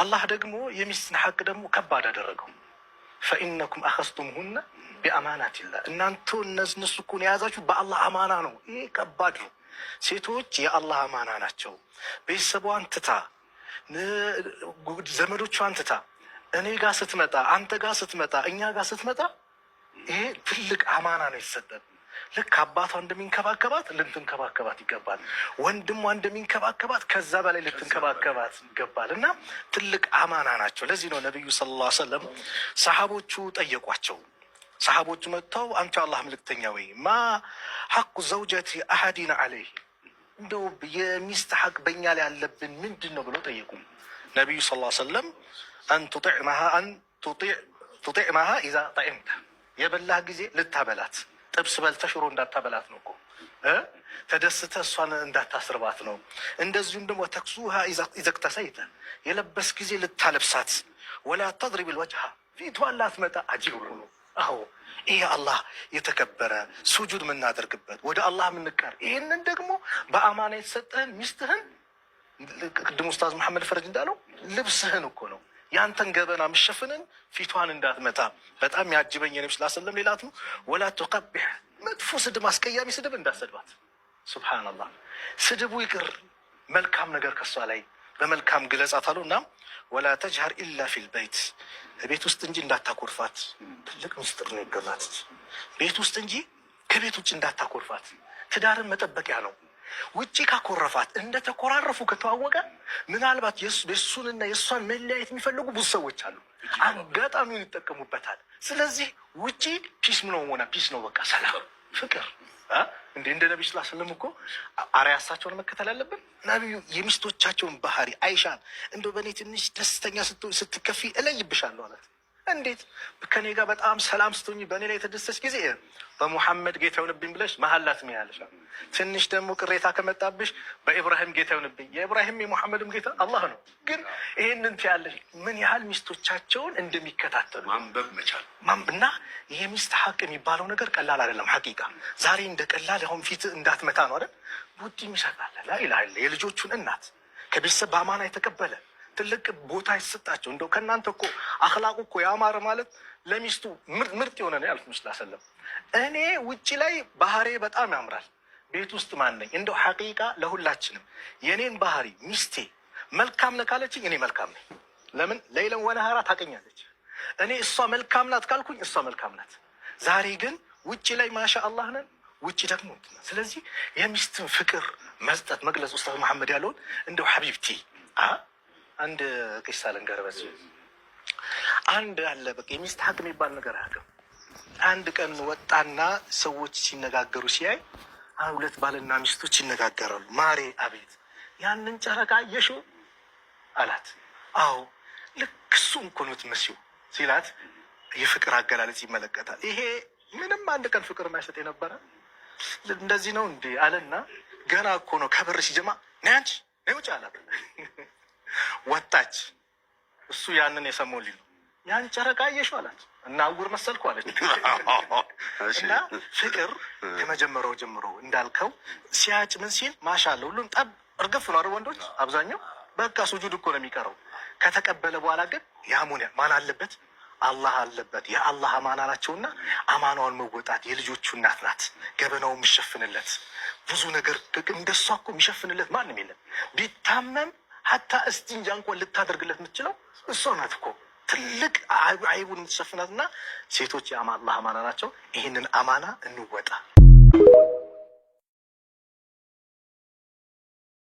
አላህ ደግሞ የሚስትን ሐቅ ደግሞ ከባድ አደረገው። فإنكم أخذتموهن بأمانة الله፣ እናንተ እነሱ እኮ የያዛችሁ በአላህ አማና ነው። ይሄ ከባድ ነው። ሴቶች የአላህ አማና ናቸው። ቤተሰቧን ትታ፣ ዘመዶቿን ትታ እኔ ጋር ስትመጣ፣ አንተ ጋር ስትመጣ፣ እኛ ጋር ስትመጣ ይሄ ትልቅ አማና ነው የተሰጠን። ልክ አባቷ እንደሚንከባከባት ልትንከባከባት ይገባል። ወንድሟ እንደሚንከባከባት ከዛ በላይ ልትንከባከባት ይገባል። እና ትልቅ አማና ናቸው። ለዚህ ነው ነቢዩ صلى الله عليه وسلم ሰሃቦቹ ጠየቋቸው። ሰሃቦቹ መጥተው አንተ አላህ መልክተኛ ወይ ما حق زوجة أحدنا عليه፣ እንደው የሚስት ሐቅ በእኛ ላይ ያለብን ምንድን ነው ብለው ጠየቁ። ነቢዩ صلى الله عليه وسلم أن تطعمها إذا طعمت፣ የበላህ ጊዜ ልታበላት፣ ጥብስ በልተህ ሽሮ እንዳታበላት ነው እኮ፣ ተደስተ እሷን እንዳታስርባት ነው። እንደዚሁም ደግሞ تكسوها إذا اكتسيت፣ የለበስ ጊዜ ልታለብሳት፣ ولا تضرب الوجه፣ ፊቷን ላትመታ። አጂብ ነው። አዎ፣ ይሄ አላህ የተከበረ ሱጁድ የምናደርግበት፣ ወደ አላህ የምንቀር፣ ይህንን ደግሞ በአማና የተሰጠህን ሚስትህን፣ ቅድም ኡስታዝ መሐመድ ፈረጅ እንዳለው ልብስህን እኮ ነው፣ ያንተን ገበና ምሸፍንን ፊቷን እንዳትመታ። በጣም ያጅበኝ የነቢ ስ ስለም ሌላት ነው፣ ولا تقبح፣ መጥፎ ስድብ፣ አስቀያሚ ስድብ እንዳሰድባት። سبحان الله፣ ስድቡ ይቅር፣ መልካም ነገር ከሷ ላይ በመልካም ግለጻት አሉ። እና ولا تجهر إلا في البيت፣ ቤት ውስጥ እንጂ እንዳታኮርፋት። ትልቅ ምስጢር ነው ይገዛት፣ ቤት ውስጥ እንጂ ከቤት ውጭ እንዳታኮርፋት። ትዳርን መጠበቂያ ነው። ውጭ ካኮረፋት፣ እንደተኮራረፉ ከተዋወቀ ምናልባት የእሱንና የእሷን መለያየት የሚፈልጉ ብዙ ሰዎች አሉ። አጋጣሚውን ይጠቀሙበታል። ስለዚህ ውጭ peace ነው ሆነ peace ነው፣ በቃ ሰላም፣ ፍቅር። እንደ እንደ ነቢ ስላ ስለም እኮ አርአያ እሳቸውን መከተል አለብን። ነቢዩ የሚስቶቻቸውን ባህሪ፣ አይሻን እንደው በእኔ ትንሽ ደስተኛ ስትከፊ እለይብሻለሁ አላት። እንዴት? ከኔ ጋር በጣም ሰላም ስትሆኝ፣ በእኔ ላይ የተደሰች ጊዜ በሙሐመድ ጌታ ይሆንብኝ ብለሽ መሀላት ያለሽ፣ ትንሽ ደግሞ ቅሬታ ከመጣብሽ በኢብራሂም ጌታ ይሆንብኝ። የኢብራሂም የሙሐመድም ጌታ አላህ ነው። ግን ይህንን ትያለሽ። ምን ያህል ሚስቶቻቸውን እንደሚከታተሉ ማንበብ መቻል። እና የሚስት ሀቅ የሚባለው ነገር ቀላል አይደለም። حقيقة ዛሬ እንደ ቀላል አሁን ፊት እንዳትመታ ነው አይደል? ቡጢ ይሰጣል። لا إله إلا የልጆቹን እናት ከቤተሰብ በአማና የተቀበለ፣ ትልቅ ቦታ ይሰጣቸው። እንደው ከእናንተ እኮ አኽላቁ እኮ ያማረ ማለት ለሚስቱ ምርጥ የሆነ ነው ያሉት ምስላ ሰለም። እኔ ውጭ ላይ ባህሬ በጣም ያምራል፣ ቤት ውስጥ ማን ነኝ? እንደው حقيقة ለሁላችንም የእኔን ባህሪ ሚስቴ መልካም ነህ ካለችኝ እኔ መልካም ነኝ። ለምን ليلا ونهارا ታቀኛለች። እኔ እሷ መልካም ናት ካልኩኝ እሷ መልካም ናት። ዛሬ ግን ውጭ ላይ ما شاء الله ነን፣ ውጭ ደግሞ። ስለዚህ የሚስትን ፍቅር መስጠት፣ መግለጽ፣ ኡስታዝ መሐመድ ያለውን እንደው حبيبتي፣ አንድ ቂሳ ልንገርህ። በዚህ አንድ አለ፣ በቃ የሚስት ሀቅ የሚባል ነገር አያውቅም። አንድ ቀን ወጣና ሰዎች ሲነጋገሩ ሲያይ ሁለት ባልና ሚስቶች ይነጋገራሉ። ማሬ፣ አቤት፣ ያንን ጨረቃ አየሽው አላት። አዎ፣ ልክ እሱን እኮ ነው የምትመስዪው ሲላት የፍቅር አገላለጽ ይመለከታል። ይሄ ምንም አንድ ቀን ፍቅር የማይሰጥ የነበረ እንደዚህ ነው እንዴ አለና ገና እኮ ነው ከበር ሲጀማ ነይ አንቺ፣ ነይ ውጭ አላት። ወጣች። እሱ ያንን የሰማው ሊሉ ያን ጨረቃ አየሽው አላት። እና እውር መሰልኩ አለች። እና ፍቅር ከመጀመሪያው ጀምሮ እንዳልከው ሲያጭ ምን ሲል ማሻአላ ሁሉም ጠብ እርግፍ ነው አይደል? ወንዶች አብዛኛው በቃ ሱጁድ እኮ ነው የሚቀረው። ከተቀበለ በኋላ ግን ያሙን ማን አለበት? አላህ አለበት። የአላህ አማና ናቸውና አማናውን መወጣት፣ የልጆቹ እናት ናት። ገበናው የሚሸፍንለት ብዙ ነገር፣ እንደሷ እኮ የሚሸፍንለት ማንም የለም። ቢታመም حتى እስቲንጃ እንኳን ልታደርግለት የምትችለው እሷ ናት እኮ፣ ትልቅ አይቡን የምትሸፍናት። እና ሴቶች የአላህ አማና ናቸው። ይህንን አማና እንወጣ።